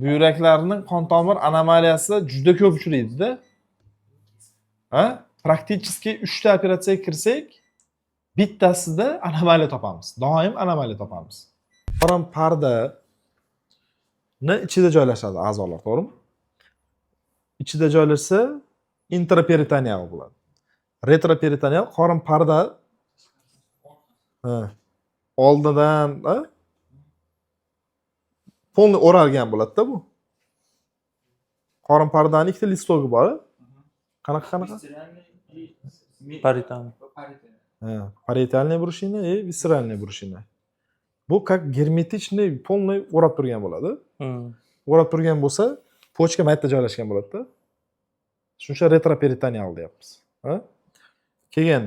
Buyraklarning qon tomir anomaliyasi juda ko'p uchraydi-da. Ha? Практически 3 ta operatsiyaga kirsak, bittasida anomaliya topamiz. Doim anomaliya topamiz. Qorin pardani ichida joylashadi a'zolar, to'g'rimi? Ichida joylashsa intraperitoneal bo'ladi. Retroperitoneal qorin parda, ha, oldidan, ha? Полный o'ralgan bo'ladi-da bu. Qorin pardani ikkita листок i bor. Qanaqa qanaqa? Париетальный. Ha, париетальная брюшина и висцеральная брюшина. Bu как герметичный, полный o'rab turgan bo'ladi. O'rab turgan bo'lsa, почка mayda joylashgan bo'ladi-da. Shuning uchun retroperitoneal deyapmiz. Ha? Keyin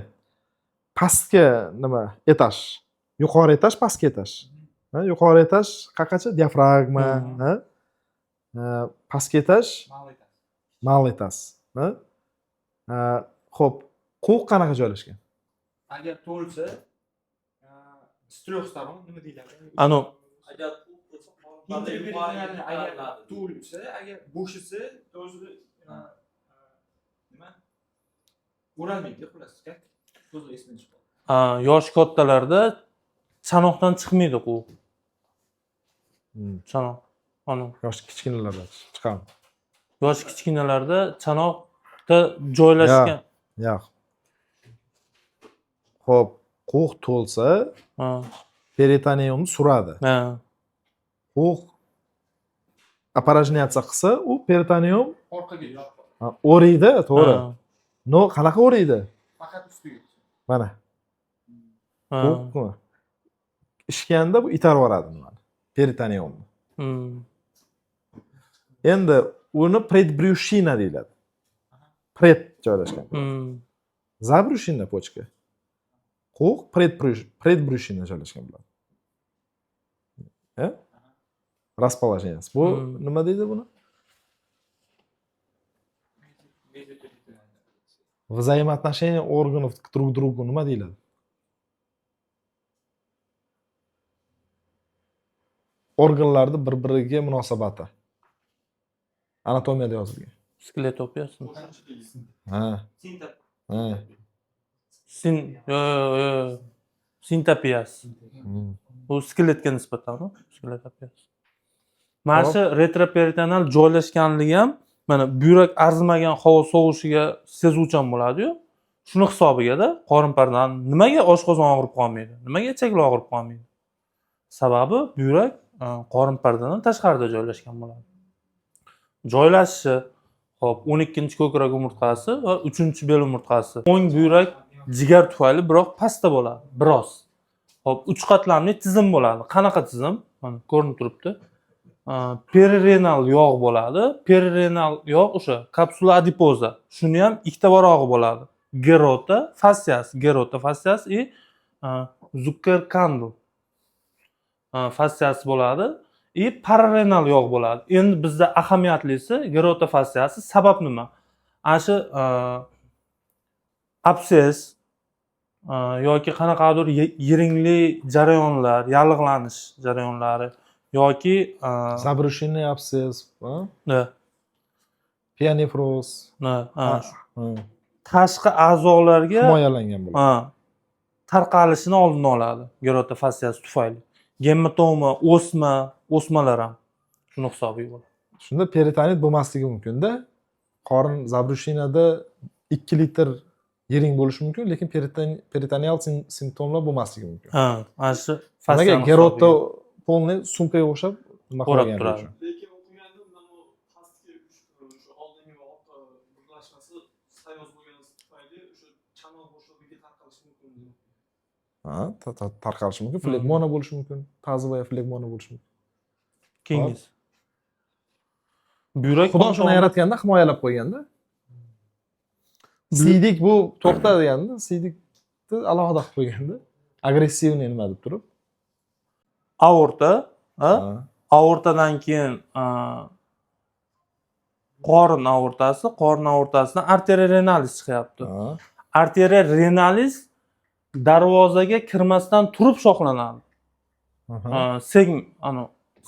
pastki nima? Etaj. Yuqori etaj, pastki etaj. Ha, yuqori etaj qaqacha? Diafragma, ha? Ha, pastki etaj малый таз. Ha? Ha, xo'p, quviq qanaqa joylashgan? Agar to'lsa, с трех сторон, nima deyiladi? Anu Agar quviq bo'lsa, qorin parda yuqoriga Intraperitoneal agar ko'tariladi. to'lsa, agar bo'shasa, o'zi nima? O'ralmaydi, xullas, как? So'zi esimdan chiqib qoldi. A, yoshi kattalarda chanoqdan chiqmaydi quviq. Chanoq. Anu Yoshi kichkinalarda chiqadi. Yoshi kichkinalarda chanoqda joylashgan. Yo'q. Xo'p, quviq to'lsa, peritoneumni suradi. Quviq опорожняться qilsa, u peritoneum Orqaga ha, o'riydi, to'g'ri. Но qanaqa o'riydi? Faqat ustiga. Mana, quviqmi? Ishganda bu itarib yuboradi nimani? Peritoneumni. Endi uni предбрюшина deyiladi. Пред joylashgan. Забрюшина почка. Quviq предбрюшина joylashgan bo'ladi. E? Расположение. Bu nima deydi buni? Mezoperitoneal. Взаимоотношение органов друг к другу nima deyiladi? Organlarni bir-biriga munosabati. Anatomiyada yozilgan. Skeletopiyasi. Ha, Sintap. ha. Sin yo yo yo. Sintopiyasi. Bu skeletga nisbatan, skeletopiyasi. Mana shu retroperitoneal joylashganligi ham, mana, buyrak arzimagan havo sovushiga sezuvchan bo'ladi-yu. Shuni hisobigada qorin pardani nimaga oshqozon og'rib qolmaydi? Nimaga ichaklar og'rib qolmaydi? Sababi buyrak qorin pardadan tashqarida joylashgan bo'ladi. Joylashishi, hop, 12-ko'krak umurtqasi va 3-bel umurtqasi. O'ng buyrak jigar tufayli biroq pastda bo'ladi, biroz. Hop, uch qatlamli tizim bo'ladi. Qanaqa tizim? Mana, ko'rinib turibdi. Perirenal yog' bo'ladi. Perirenal yog' o'sha капсула адипоза. Shuni ham ikkita varog'i bo'ladi. Gerota fasciyasi, Gerota fasciyasi и Zuckerkandl fasciyasi bo'ladi. И pararenal yog' bo'ladi. Endi bizda ahamiyatlisi Gerota fasciyasi. Sabab nima? Ana shu absess yoki qanaqadir yiringli jarayonlar, yallig'lanish jarayonlari yoki Забрюшинный абсцесс, ha? Да, Пионефроз. Да, ha, Ha, tashqi a'zolarga himoyalangan bo'ladi. Ha, tarqalishini oldini oladi Gerota fasciyasi tufayli. Gematoma, o'sma, o'smalar ham shuni hisobiga bo'ladi. Shunda peritonit bo'lmasligi mumkin-da. Qorin забрюшина da 2 litr yiring bo'lishi mumkin, lekin peritoneal simptomlar bo'lmasligi mumkin. Ha, ana shu Nimaga fasciyani Gerota hisobiga. полный sumkaga o'xshab nima O'rab qilgan turadi. uchun. Lekin o'qigandim, mana bu pastki o'sha oldingi va orqa birlashmasi sayoz bo'lgani tufayli o'sha chanoq bo'shlig'iga tarqalishi mumkin degan. Ha, tarqalishi mumkin, flegmona bo'lishi mumkin, тазовая flegmona bo'lishi mumkin. Keyingisi. Buyrak Xudo qon shuni yaratganda himoyalab qo'yganda. Siydik bu to'xta deganda, siydikni alohida qilib qo'yganda. Агрессивный nima deb turib. Aorta, ha? Ha. Aortadan keyin qorin aortasi, qorin aortasidan arteriya renalis chiqyapti. Ha. Arteriya renalis darvozaga kirmasdan turib shoxlanadi. Anu,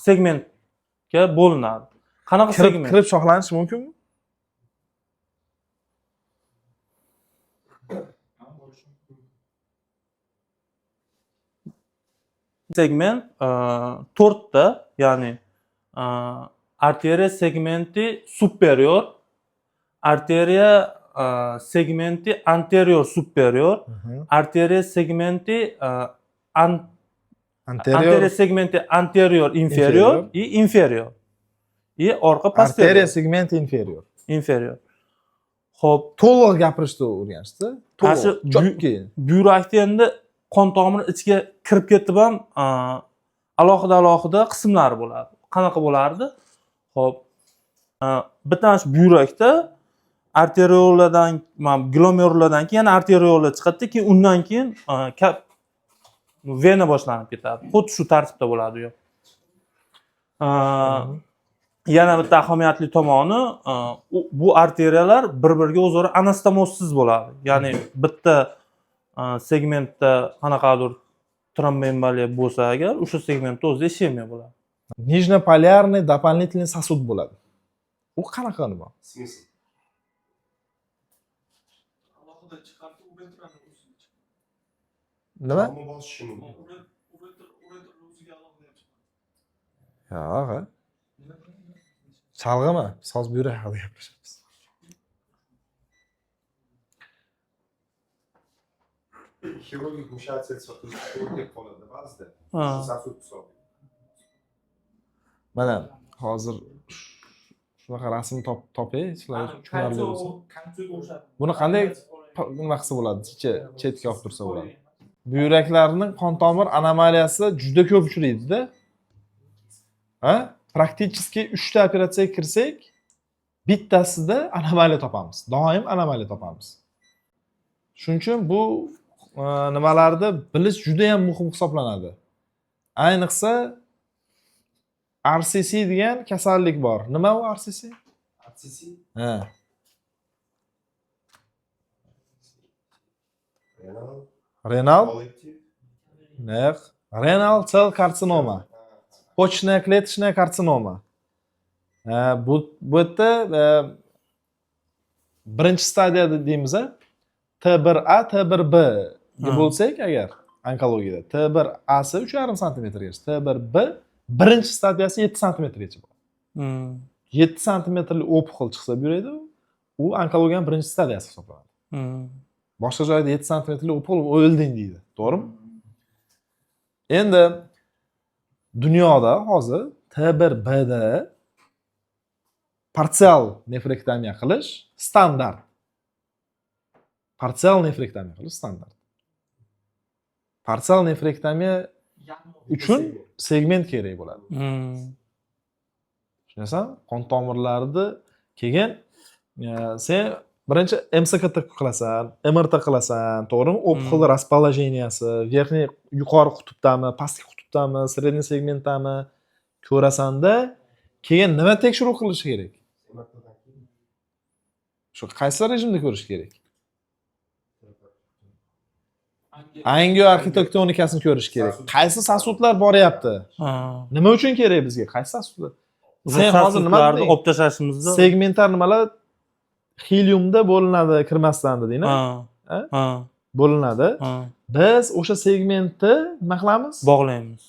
segmentga bo'linadi. Qanaqa Kirib segment? Kirib shoxlanishi mumkinmi? Bo'lishi mumkin. Segment to'rtta, ya'ni arteriya segmenti superior, arteriya segmenti anterior superior, arteriya segmenti Anterior, arteriya segmenti anterior inferior inferior. И inferior. И orqa posterior. Arteriya segmenti inferior. Inferior. Xo'p, To'liq gapirishni o'rganishdi. Ana shu To'liq, чётко. Buyrakda endi qon tomiri ichiga kirib ketib ham alohida alohida qismlari bo'ladi. Qanaqa bo'lardi? Xo'p, bitta mana shu buyrakda arterioladan, mana glomeruladan keyin yana arteriola chiqadida, keyin undan keyin vena boshlanib ketadi. Xuddi shu tartibda bo'ladi u ham. Yana bitta ahamiyatli tomoni, bu arteriyalar bir biriga o'zaro anastomozsiz bo'ladi. Ya'ni bitta segmentda qanaqadir tromboemboliya bo'lsa agar, o'sha segmentda o'zida ishemiya bo'ladi. Нижнеполярный дополнительный сосуд bo'ladi. U qanaqa nima? Смысл? Alohida chiqardi, uretrani o'ziga chiqardi. Nima? Qonni bosishi mumkin. Uretrani o'ziga alohida ham chiqardi. Yo'q, ha. Chalg'ima, biz hozir buyrak haqida gapirishyapmiz. Xirurgik вмешательство qilish to'g'ri kelib qoladi ba'zida. Ha. Shu сосуд hisobiga. Mana hozir shunaqa rasm topay, sizlar tushunarli bo'lsin. Buni qanday nima qilsa bo'ladi? Chetga olib tursa bo'ladi. Buyraklarning qon tomir anomaliyasi juda ko'p uchraydi-da. Ha? Практически 3 ta operatsiyaga kirsak, bittasida anomaliya topamiz. Doim anomaliya topamiz. Shuning uchun bu nimalarni bilish juda ham muhim hisoblanadi. Ayniqsa RCC degan kasallik bor. Nima u RCC? RCC? Ha. Renal Renal collective. Neq. Renal cell carcinoma. Почечная клеточная карцинома. Bu yerda birinchi stadiyada deymiz, a? T1A, T1B ga bo'lsak agar onkologiyada T1A si 3,5 santimetrgacha, T1B birinchi stadiyasi 7 santimetrgacha bor. 7 santimetrli опухоль chiqsa buyrakda, u onkologiyaning birinchi stadiyasi hisoblanadi. Boshqa joyda 7 santimetrli опухоль o'lding deydi, to'g'rimi? Endi dunyoda hozir T1Bda parsial nefrektomiya qilish standart. Parsial nefrektomiya qilish standart. Parsial nefrektomiya uchun segment kerak bo'ladi. Tushunasan? Qon tomirlarni keyin sen birinchi МСКТ qilasan, МРТ qilasan, to'g'rimi? Опухоль расположения si, верхний yuqori qutbdami, pastki qutbdami, средний segmentdami ko'rasanda, keyin nima tekshiruv qilish kerak? Shu qaysi rejimda ko'rish kerak? Angio arxitektonikasini ko'rish kerak. Qaysi сосуд lar boryapti? Ha. Nima uchun kerak bizga? Qaysi сосуд lar? Sen hozir nima Сосуд larni deding? Olib tashlashimizda Segmentar nimalar hiliumda bo'linadi kirmasdan deding? Ha. Ha? Ha. Bo'linadi. Ha. Biz o'sha segmentni nima qilamiz? Bog'laymiz.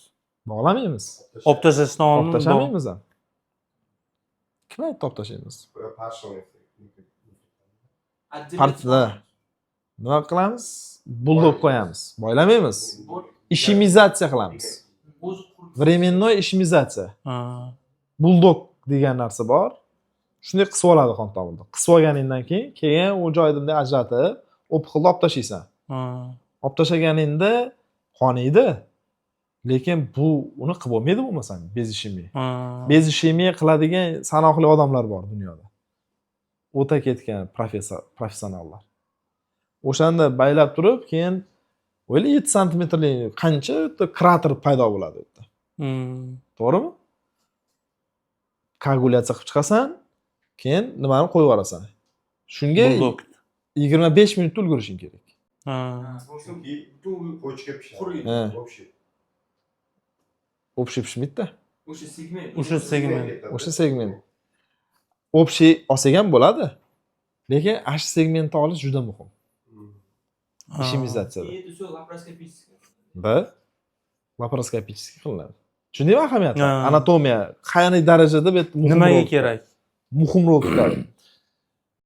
Bog'lamaymiz. Olib tashlashdan Olib oldin tashlamaymiz ham. Kim aytdi olib tashlaymiz? Partial. Partida nima qilamiz? Buldog qo'yamiz. Boylamaymiz. Ishemizatsiya qilamiz. Временной ishemizatsiya. Ha. Buldog degan narsa bor. Shunday qisib oladi qon tomirni. Qisib olganingdan keyin u joyni bunday ajratib, опухоль ni olib tashlaysan. Ha. Olib tashlaganingda qoniydi. Lekin bu uni qilib bo'lmaydi bo'lmasam без ishemiya. Ha. Без ishemiya qiladigan sanoqli odamlar bor dunyoda. O'ta ketgan professor, professionallar. O'shanda baylab turib, keyin o'yla, 7 santimetrli qancha yerda krater paydo bo'ladi u yerda. To'g'rimi? Koagulyatsiya qilib chiqasan, keyin nimani qo'yib yuborasan. Shunga Buldog. 25 minutda ulgurishing kerak. Ha. Chunki почка pishadi. Quriydi. Ha. Общий. Общий pishmaydida. O'sha segment. O'sha segment. O'sha segment. Общий olsak ham bo'ladi, lekin ana shu segmentni olish juda muhim ishemizatsiyada. И это все лапароскопически. Да, laparoskopически qilinadi. Tushundingmi ahamiyatni? Ha. Anatomiya qanday darajada bu yerda muhim Nimaga rol tutadi? kerak? Muhim rol tutadi.